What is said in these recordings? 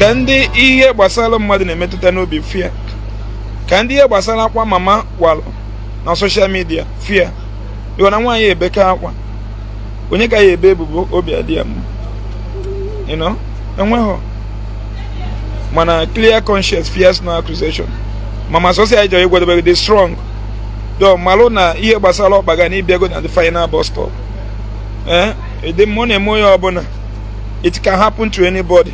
Ka ndị ihe gbasara mmadụ na-emetụta n'obi fụ ya, ka ndị ihe gbasara akwa mama kwalụ na social media fụ ya. Ịghọ na nwaanyị ebeka akwa, onye ka ya ebe ebubo, obi adị ya mma. Enweghọ mana clear conscience fears no accusation. Mama, sọsọ ya jọrọ ịgwadebe dị strong do malụ na ihe gbasara ọkpa ga na ịbịago na the final bus stop. Ee, ịdị mma, ọ na-eme onye ọbụla. It can happen to anybody.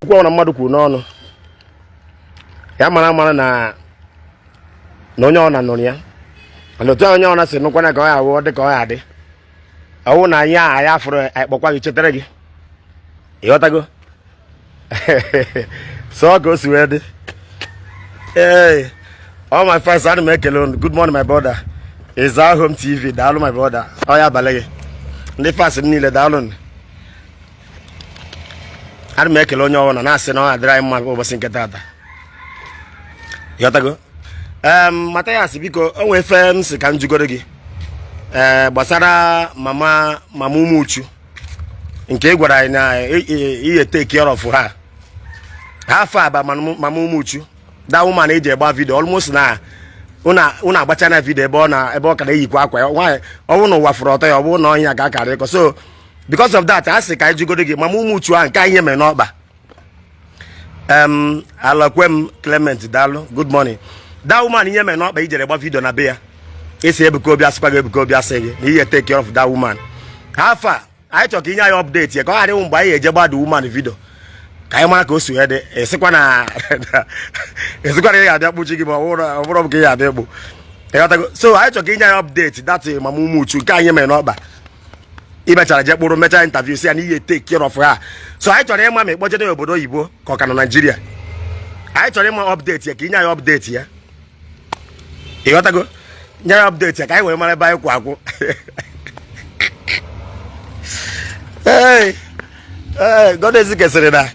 Okwu ọbụla mmadụ kwuru n'ọnụ ya, mara amara na onye ọna nụrụ ya, mana otu onye ọna si nụkwana ka ọ ya awụ dị ka ọ ya adị. Ọwụ na anyị a anyị afụrụ, anyị kpọkwa gị, chetara gị. Ịghọtago? So ka o si wee dị. Ee, all my fans, ana m ekele unu. Good morning, my brother Ịza Home TV, daalụ my brother. Ọ ya abalị gị. Ndị fans m niile, daalụ unu. Ana m ekele onye ọbụla, na-asị na ọ adịrị anyị mma ụbọchị nke taata. Ịghọtago? Mathias, biko, o nwee ife m si ka m jugoro gị, ee, gbasara mama Umuchu nke ị gwara anyị na ihe take care of ha. Ha afọ aba mama Umuchu, that woman eji egba video almost na unu agbacha na video ebe ọ na ebe ọ ka na-eyikwa akwa ya nwaanyị. Ọ bụrụ na ụwa fụrụ ọtọ ya, ọ bụrụ na ọnya ka akara ịkọ. So because of that, a sị ka anyị jugoro gị, mama Umuchu ahụ nke anyị mere n'ọkpa. Alakwem Clement, daalụ, good morning. That woman, ihe mere n'ọkpa ijere gba video na be ya, esi Ebuka Obi asịkwa gị, Ebuka Obi asị gị na ihe take care of that woman. Ha afọ a, anyị chọrọ ka inye anyị update ya, ka ọ ghara ịnwụ mgbe anyị eje gba the woman video, ka anyị mara ka o si wee dị. Esikwa na ị ga-abịa kpuchi gị, ma ọ bụrụ ka ị ga-abịa egbu. Ịghọtago? So anyị chọrọ ka inye anyị update that mama Umuchu nke anyị mere n'ọkpa ị mechara jee kpụrụ, mechaa interview, si ya na ihe take care of ha. So anyị chọrọ ịma ma ịkpọjede ya obodo oyibo ka ọ ka nọ Naijiria. Anyị chọrọ ịma update ya, ka inye anyị update ya. Ịghọtago? Nye ya update ya ka anyị wee mara ebe anyị kwụ akwụ. Ee, Godezi kesịrị na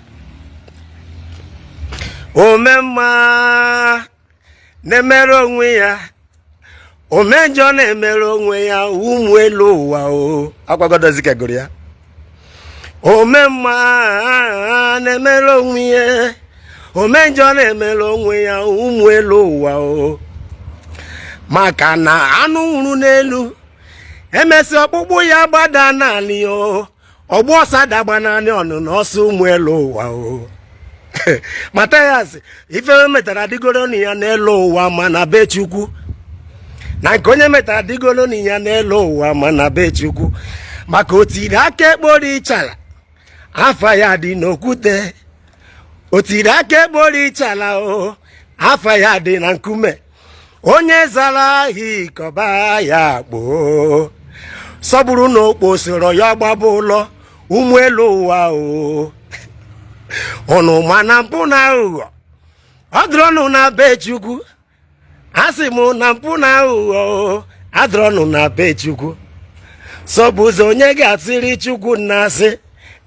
omemma na-emere onwe ya, omejọ na-emere onwe ya. Ụmụ elu ụwa o akwa Godezi kegoro ya, omemma na-emere onwe ya, omejọ na-emere onwe ya. Ụmụ elu ụwa o, maka na anụ nwụrụ n'elu, emesị ọkpụkpụ ya gbada naanị o, ọgbụ ọsọ dagba naanị ọnụ n'ọsọ. Ụmụ elu ụwa o, Mathias, ife o metara dịgoro na ya n'elu ụwa, ma na be Chukwu, na nke onye metara dịgoro na ya n'elu ụwa, ma na be Chukwu, maka o tiri aka ekpori ịchala, afa ya dị n'okwute. O tiri aka ekpori ịchala o, afa ya dị na nkume. Onye zara ahịa ịkọba ya kpoo sọbụrụ na okpo soro ya gbaba ụlọ. Ụmụ elu ụwa o, ụnụ ma na mpụ na aghụghọ ọ dịrọnụ na be Chukwu. Asị m na mpụ na aghụghọ adịrọnụ na be Chukwu. Sọbụzọ onye ga-asịrị Chukwu na asị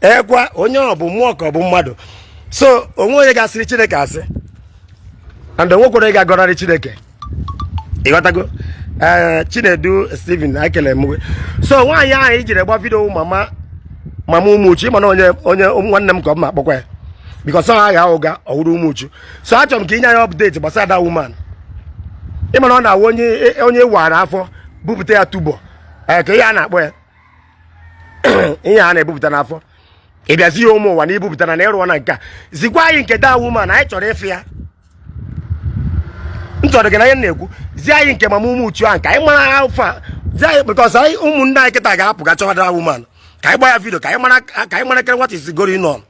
ekwa onye ọ bụ mmụọ ka ọ bụ mmadụ. So onwe onye ga-asịrị Chineke asị, and onwekwara onye ga-agọnarị Chineke. Ịghọtago? Ee, Chinedu Steven, ekele m gị. So nwaanyị ahụ ijiri gba video, mama Umuchu, ịma na onye nwanne m ka ọ ma akpọkwa ya, because ọ agha ụga ọwụrụ Umuchu. So achọrọ m ka inye anyị update gbasara that woman. Ịma na ọ na-awụ onye wara afọ bupụta ya tubọ, ee, ka ihe a na-akpọ ya, ihe a na-ebupụta n'afọ, ị bịazi ya ụmụ ụwa na ibupụtara na ịrụọ na nke a. Zikwa anyị nke that woman, anyị chọrọ ịfụ ya. M chọrọ gị na ihe m na-ekwu, zi anyị nke mama Umuchu ahụ ka anyị mara alfa. Zi anyị, because anyị ụmụnne anyị kịta ga-apụ ga chọwa that woman, ka anyị gbaa ya video, ka anyị mara kere what is going on.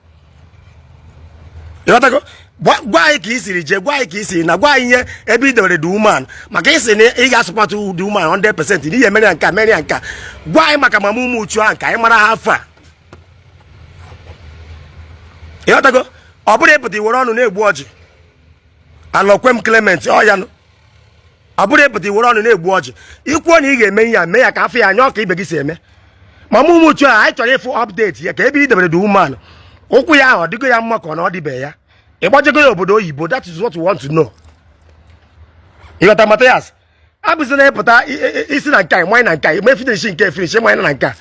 Ịghọtago? Gwa anyị ka i siri jee, gwa anyị ka i siri na, gwa anyị ihe ebe i debere the woman, maka ị na ị ga-asupport the woman 100% n'ihe mere ya nke a, mere ya nke a. Gwa anyị maka mama Umuchu ahụ ka anyị mara ha afọ a. Ịghọtago? Ọ bụrụ ịpụta iwere ọnụ na-egbu ọjị. Alọkwem Clement, ọ ya nụ. Ọ bụrụ ịpụta iwere ọnụ na-egbu ọjị, ikwuo na ị ga-eme ihe a, mee ya ka afọ ya anya ọka ibe gị si eme. Mama Umuchu a, anyị chọrọ ịfụ update ya, ka ebe i debere the woman, ụkwụ ya ahụ ọ dịgo ya mma ka ọ na ọ dịbe ya, ịgbajego ya obodo oyibo. That is what we want to know. Ịghọta, Mathias? Abụzi na ịpụta isi na nke a ịmanye na nke a, ime finish nke finish, ịmanye na nke a,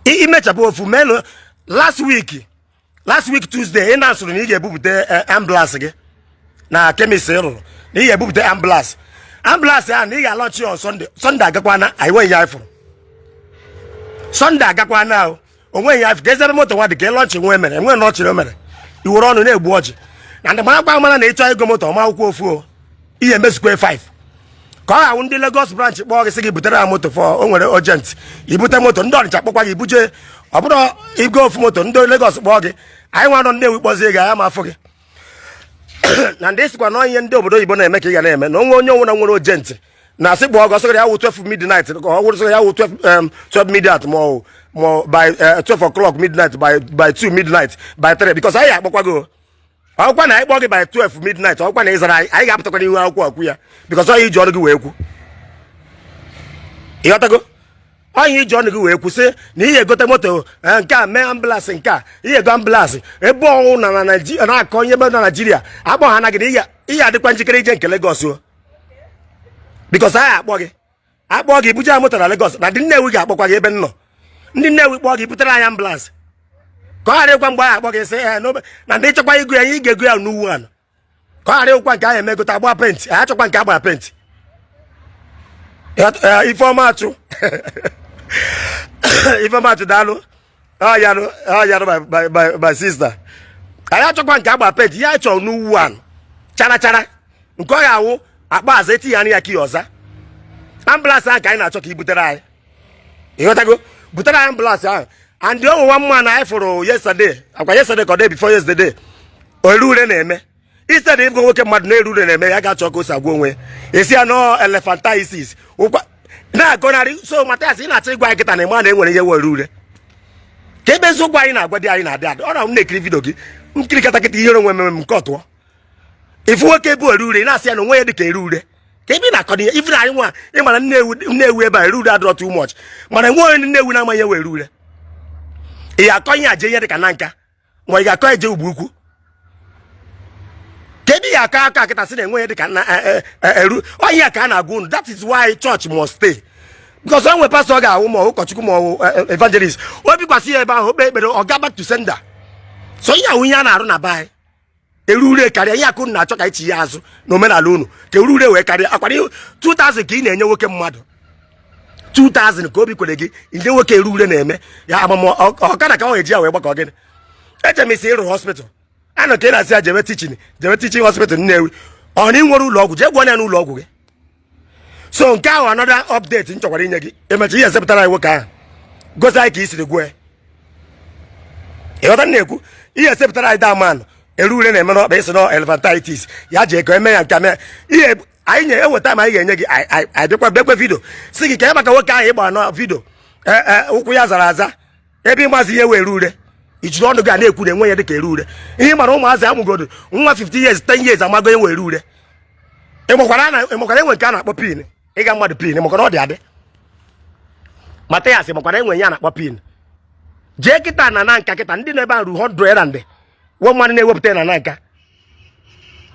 imechapụ ofu menụ. Last week. Last week Tuesday, ị na-asụrụ na ị ga-ebupụta ambulance gị na chemist ị rụrụ, na ị ga-ebupụta ambulance ahụ, na ị ga-alaunch ya on Sunday. Sunday agakwana, anyị nweghị ya ifụrụ. Sunday agakwana ahụ, onweghị ya ifụ ka ezebe moto nwa dị ka ịlaunch nwe mere enwe na ọchịrị o mere. Iwere ọnụ na-egbu ọjị na ndị mara kwa mara na ịchọ ego moto ọma akwụkwọ ofu o ihe emezukwe 5 ka ọ ga-awụ. Ndị Lagos branch kpọọ gị, sị gị butere ha moto for o nwere urgent, ibute moto. Ndị Ọnịcha kpọkwa gị, ibuje. Ọ bụrụ igo ofu moto, ndị Lagos kpọọ gị, anyị nwa nọ Nnewi kpọzie gị, anya ma afọ gị na ndị sikwa na ihe ndị obodo oyibo na-eme ka ị ga na-eme na onwe onye onwere nwere urgent na asị kpọọ gị, ọsọ ya wụ 12 midnight, ka ọ wụrụ ya wụ 12 midnight, ma ọ by 12 o'clock midnight, by 2 midnight, by 3, because anyị akpọkwa gị o. Ọkwa na anyị kpọọ gị by 12 midnight, ọkwa na ịzara anyị, anyị ga-apụtakwa n'ihu akwụkwọ ọkwu ya, because ọ iji ọnụ gị wee kwu. Ịghọtago? Onye iji ọnụ gị wee kwu sị na ihe egote moto, nke a mee ambulance, nke a ihe ego ambulance ebe ọnwụ na Naijiria na-akọ ihe ebe na Naijiria akpọ ha anaghị na ihe adịkwa njikere ije nke Lagos o, because anyị akpọ gị, akpọ gị buje moto na Lagos, na ndị Nnewi ga-akpọkwa gị ebe m nọ. Ndị Nnewi kpọọ gị, butere anyị ambulance, ka ọ ghara ịkwa mgbe anyị akpọ gị sị ee na ndị chọkwa igu ya, ị ga-ego ya n'uwu anụ, ka ọ ghara ịkwa nke anyị emegote agba paint. Anyị achọkwa nke agbara paint. Ifeọma achụ, Ifeọma achụ, daalụ. Ọ yarụ my sister, anyị achọkwa nke agba paint. Ya chọrọ n'uwu anụ chara chara, nke ọ ga-awụ akpa azụ etinye anya ya ka ọza ambulance ahụ ka anyị na-achọ ka i butere anyị. Ịghọtago? Butere anyị ambulance ahụ. And onwe nwa mma na anyị fụrụ yesterday, akwa yesterday ka ọ day before yesterday, ere ure na-eme. Instead ịbụ nwoke mmadụ na-ere ure na-eme ya, ga-achọ ka o si agwa onwe ya, esi ya nọ elephantiasis ụkwa na-agọnarị. So Mathias, ị na-achọ ịgwa anyị kịta na ịma na enwere ihe were ure ka ebe eziokwu anyị na-agwa di anyị na-adị adị. Ọ na m na-ekiri video gị, nkiri kata kịta, ihere onwe ememe m nke ọtụọ ifu nwoke bụ ere ure, ị na-asị ya na onwe ya dị ka ere ure, ka ebe ị na-akọ ihe ifere anyị nwa. Ị mara Nnewi, Nnewi ebe a ere ure adịrọ too much, mana enwe onye Nnewi na-ama ihe were ure. Ị ga-akọ ihe aje ihe dị ka na nka, ma ị ga-akọ eje ugbo ukwu, ka ebe ị ga-akọ aka kịta sị na enwe ihe dị ka na eru ọhịa ka a na-agwa unu. That is why church must stay, because o nwe pastor ga-ahụ, ma ọ ụkọchukwu, ma ọ evangelist, o bikwasị ya ebe ahụ, o kpee ekpere, ọ ga back to sender. So ihe ahụ ihe a na-arụ na be anyị, eru ure karịa ihe akụ na-achọ ka ichi ya azụ n'omenala unu, ka eru ure wee karịa. Akwara 2000 ka ị na-enye nwoke mmadụ, 2000 ka obi kwere gị inye nwoke eru ure na-eme ya amam ọkada ka ọ ga-eji ya wee gbakọ gịnị. Eche m isi ịrụ hospital anọ ka ị na-asị ya jebe teaching, jebe teaching hospital Nnewi. Ọ na ị nwere ụlọ ọgwụ, jee gwọọ ya n'ụlọ ọgwụ gị. So nke ahụ another update m chọkwara inye gị. Emecha ihe esepụtara anyị nwoke ahụ, gosi anyị ka i siri gwuo ya. Ịghọta m na-ekwu? Ihe esepụtara anyị daman eru ure na-eme n'ọkpa, isi na elephantitis ya ji ego eme ya nke mee ihe anyị nye eweta ma anyị ga-enye gị. Anyị bịakwa bekwe video si gị ka ya maka nwoke ahụ ịgba na video, ụkwụ ya zara aza ebe ịmazi ihe wee ure, ijiri ọnụ gị a na-ekwu na enwe ya dịka ere ure. Ihe mara ụmụazị amụgodo nwa 50 years, 10 years amago enwe ere ure. Ịmakwara enwe nke a na-akpọ pin, ịga mmadụ pin, ịmakwara ọ dị adị. Mathias, ịmakwara enwe ya na-akpọ pin. Jee kịta na nka kịta, ndị na-ebe a ru 100 and nwa mmadụ na-ewepụta ya na nka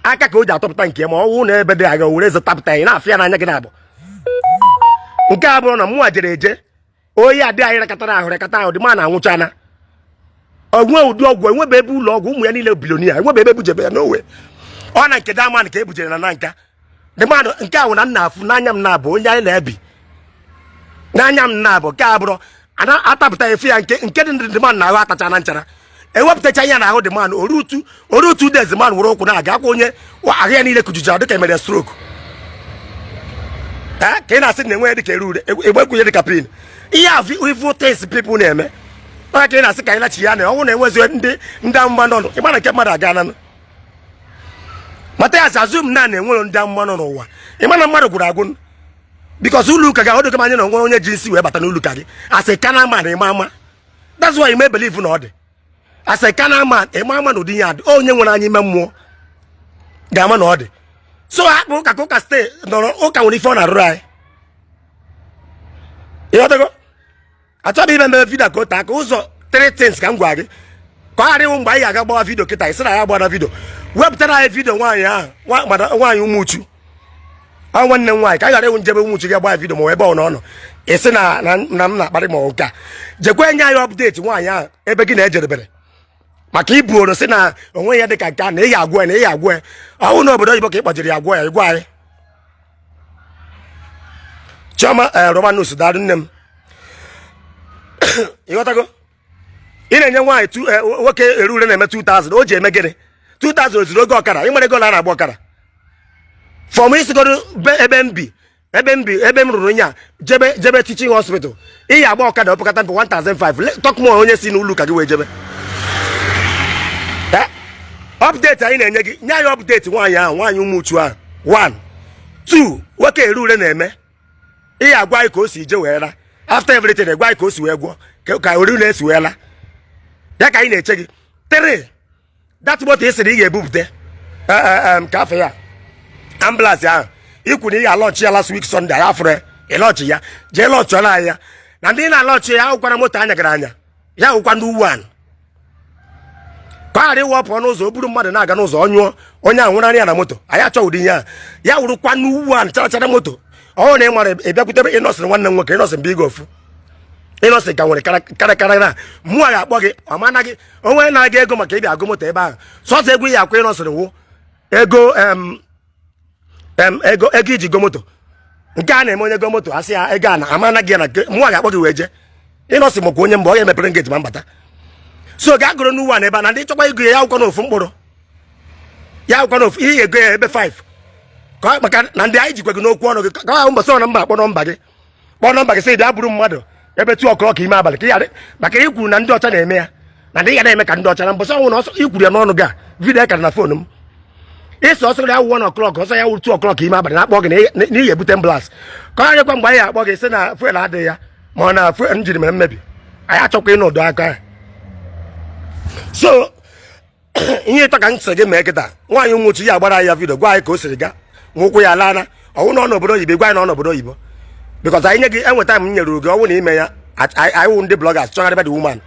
aka ka o ji atọpụta nke ma ọ wụ na ebe dị aga were zụtapụta ya na-afịa n'anya gị na-abụ. Nke a bụrụ na mụnwa jere eje oyi adị anyị rekọtara ahụ, rekọta ahụ dị ma na anwụchana onwe ụdị ọgwụ enwebe ebe ụlọ ọgwụ ụmụ ya niile billionaire enwebe ebe ebujebe ya n'owe. Ọ na nke daman ka ebujere na nka dịmanụ nke ahụ na nna afụ n'anya m na-abụ onye anyị na-ebi n'anya m na-abụ nke a bụrụ atapụta efe ya nke dị dịman na ahụ atacha na nchara, ewepụtacha ya na ahụ dịman oru otu days man were ụkwụ na-aga akwa onye ahụ ya niile kujuchara dịka emere stroke. Ka ị na-asị na enweghị dịka ere ure, egbekwunye dịka pin ihe a evil things people na-eme. Ọ ka ị na-asị ka anyị lachi ya na ọnwụ na-enwezi ndị amụma nọ ịma na nke mmadụ aga nanụ. Mathias, azụ m na na-enwere ndị amụma nọ n'ụwa, ịma na mmadụ gwụrụ agwụ, because ụlọ ụka gị ọdụ m anya na onwe onye ji nsi wee bata n'ụlọ ụka gị asị kana man. Ịma ama, that's why ime believe na ọ dị asị kana man. Ịma ama na ụdị ihe adị, onye nwere anya ime mmụọ ga-ama na ọ dị. So hapụ ụka ka ụka stay nọrọ. Ụka nwere ife ọ na-arụrụ anyị. Ịghọtago? Achọghị ime mere video ka o taa aka ụzọ. Three things ka m gwa gị ka ọ ghara ịwụ mgbe anyị ga-aga gbawa video kịta, ị sị na ya gbara video. Wepụtara anyị video nwaanyị ahụ, nwaanyị Ụmụuchu, ọ nwanne m nwaanyị, ka anyị ghara ịwụ njebe Ụmụuchu gị gba video ma ebe ọ nọ nọ ị sị na na m na-akparị ma nke a. Jekwa enye anyị update nwaanyị ahụ ebe gị na-ejedebere. Maka ibu oro si na onwe ya dị ka nke a na ị ga-agwọ ya, na ị ga-agwọ ya. Ọnwụ n'obodo oyibo ka ị kpọjiri ya gwọ ya. Ịgwa anyị. Chioma Romanus, daalụ nne m. Ịghọtago? Ị na-enye nwaanyị nwoke ere ure na-eme 2000, o ji eme gịnị? 2000 ozuru oge ọkara? Ị nwere ego na a na-agba ọkara from isigoro ebe m bi, ebe m bi, ebe m rụrụ nya, jebe teaching hospital, ị ya agba ọkada opekata mpe 1005. Talk more onye si n'ụlọ ụka gị wee jebe. Update anyị na-enye gị, nye anyị update nwaanyị ahụ, nwaanyị Ụmụchu ahụ. 1, 2, nwoke ere ure na-eme, ị ya agwa anyị ka o si je wee ra. After everything, gwa anyị ka o si wee gwọ, ka ori na-esi wee la ya, ka anyị na-eche gị. 3, that moto ị sịrị ị ga-ebupụta ka afọ ya, ambulance ahụ ikwu na ị ga-alaunch ya last week Sunday, anyị afụrụ ya. Ị launch ya, jee launchọrọ anyị ya. Na ndị na-alaunch ya ahụkwara moto anya gara anya ya, hụkwa ndị uwe ka ọ ghara ịwụ pụọ n'ụzọ, o buru mmadụ na-aga n'ụzọ, ọ nyụọ, onye ahụ nwụrarị ya na moto. Anyị achọ ụdị ihe a. Ya wụrụkwa n'uwe a chara chara moto ọhụrụ na ị mara ịbịakwutere Innocent, nwanne m nwoke Innocent bụ ịga ofu Innocent ka nwere kara na mụa ga-akpọ gị. Ọ mana gị onwe na-aga ego maka ịbịa agụ moto ebe ahụ. Sọsọ ego ya akwụ Innocent wụ ego em em ego iji go moto. Nke a na-eme onye go moto, asị ya ego a na amana gị ya na mụa ga-akpọ gị wee jee. Innocent makwa onye mgbe ọ ga-emepere gate ma mbata. So gaa gụrụ n'ụwa na ebe a na ndị chọkwa ego ya, akwụkwọ n'ofu mkpụrụ ya, akwụkwọ n'ofu ihe ego ya ebe 5 ka maka na ndị anyị jikwa gị n'okwu ọnụ gị, ka ọ mbọsị ọ na mba akpọ nọmba gị, kpọọ nọmba gị, sị bịa buru mmadụ ebe 2 o'clock ime abalị, ka ị ghara maka ị kwuru na ndị ọcha na-eme ya, na ndị ga na-eme ka ndị ọcha na mbọsị ọnwụ na ọsọ. Ikwuru ya n'ọnụ gị a, video kara na phone m. Ịsọ ọsọ ya wụ 1 o'clock, ọsọ ya wụ 2 o'clock ime abalị, na-akpọ gị na n'ihi ebute ambulance, ka ọ nyekwa mgbe anyị akpọ gị sị na fuel adịghị ya, ma ọ na fuel njiri mere mmebi. Anyị achọkwa ịnụ ụdọ aka ya. So ihe ịtọ ka m sị gị mee kịta, nwaanyị nwụchi ya agbara ya video, gwa anyị ka o siri gaa nwụkwụ ya lana. Ọwụ na ọ n'obodo oyibo, gwa anyị na ọ n'obodo oyibo, because anyị nye gị enweta m nyere gị ọnwụ na ime ya. Anyị wụ ndị bloggers chọgharịba the woman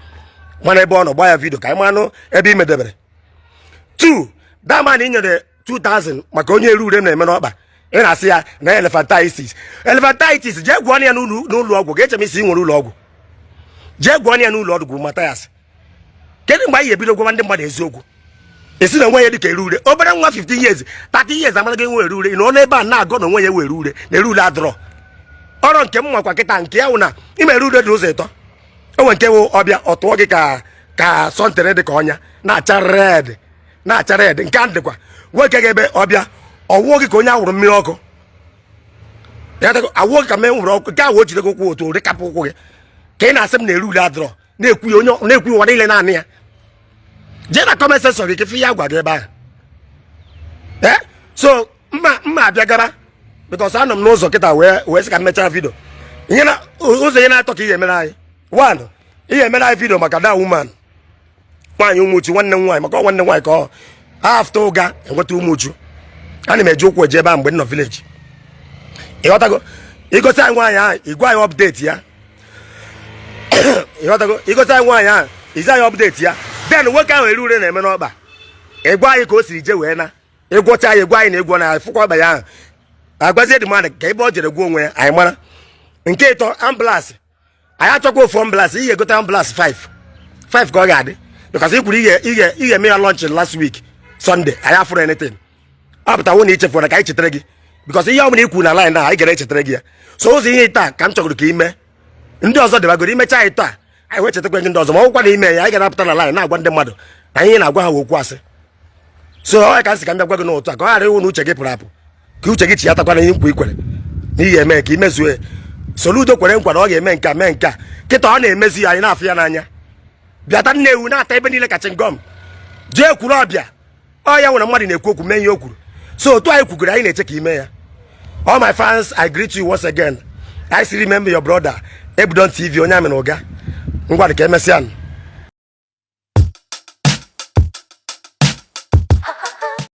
mana ebe ọ nọ, gba ya video ka anyị manụ ebe ị medebere. Two, that man ị nyere 2000 maka onye ere ure na-eme n'ọkpa, ị na-asị ya na elephantiasis. Elephantiasis, jee gwọọ ya n'ụlọ ọgwụ. Ga-eche m isi ị nwere ụlọ ọgwụ, jee gwọọ ya n'ụlọ ọgwụ. Mathias, kedu mgbe anyị ga-ebido gwa ndị mmadụ eziokwu? Esi na onwe ya dịka ere ure, obere nwa 15 years, 30 years amara gị nwe ere ure. Ị nọ n'ebe a na-agọ na onwe ya were ure na ere ure adọrọ ọrọ nke m nwakwa kịta. Nke ya wụ na ime ere ure dị ụzọ ịtọ. O nwere nke wụ ọbịa ọ tụọ gị ka sọntere dị ka ọnya na-acha red, na-acha red. Nke a dịkwa nwoke ga ebe ọbịa ọwụọ gị ka onye awụrụ mmiri ọkụ ya, awụọ gị ka mee nwụrụ ọkụ. Nke ahụ o jide gị ụkwụ otu rịkapụ ụkwụ gị, ka ị na-asị m na ere ure adọrọ, na-ekwu ya onye na-ekwu ụwa niile naanị ya. Jee na comment section gị kefe ihe agwa gị ebe ahụ. Ee, so mma abịa gara because anọ m n'ụzọ kịta wee sị ka m mechaa video. Ihe na ụzọ ihe na-atọ ka ị ga-emere anyị: one, ị ga-emere anyị video maka that woman, nwaanyị Ụmụchu, nwanne m nwaanyị, maka ọ nwanne m nwaanyị ka ọ after ụga enweta Ụmụchu. Ana m eji ụkwụ eje ebe ahụ mgbe m nọ village. Ịghọtago? Igosi anyị nwaanyị ahụ, igwe anyị update ya. Ịghọtago? Igosi anyị nwaanyị ahụ, izi anyị update ya. Then nwoke ahụ ere ure na-eme n'ọkpa, ịgwa anyị ka o siri je wee na ịgwọcha ya, ịgwa anyị na ịgwọ na fụkwa ọkpa ya ahụ, agwazie dị mmadụ ka ebe ọ jere gwuo onwe ya, anyị mara. Nke ịtọ, ambulance. Anyị achọkwa ofu ambulance, ihe egote ambulance 5 5 ka ọ ga-adị, because i kwuru ihe eme ya launch last week Sunday, anyị afụrụ anything. Ọ pụtawo na ichefuru ka anyị chetara gị, because ihe ọ bụla i kwuru na line na anyị gara echetara gị ya. So ụzọ ihe taa ka m chọgoro ka ime ndị ọzọ dịbagoro imecha anyị taa, anyị wee chetakwa gị ndị ọzọ. Ma ọ bụkwa na ime ya, anyị ga-anapụta na line na-agwa ndị mmadụ na ihe na-agwa ha okwu asị. So ọ ya ka m sị ka m bịa gwa gị n'ụtụ a, ka ọ ghara ịwụ na uche gị pụrụ apụ, ka uche gị chiyatakwa na ihe nkwa ikwere na ihe eme ka imezuo ya. Soludo kwere nkwa na ọ ga-eme nke a, mee nke a. Kịta ọ na-emezu ya, anyị na-afụ ya n'anya. Bịata Nnewi na-ata ebe niile ka chewing gum. Jee kwuru ọbịa ọ ya nwere mmadụ na-ekwu okwu mee ihe o kwuru. So otu anyị kwugoro, anyị na-eche ka ime ya. All my fans, I greet you once again. I still remember your brother, Ebudon TV, onye amị na ụga. Ngwa dị ka emesịa.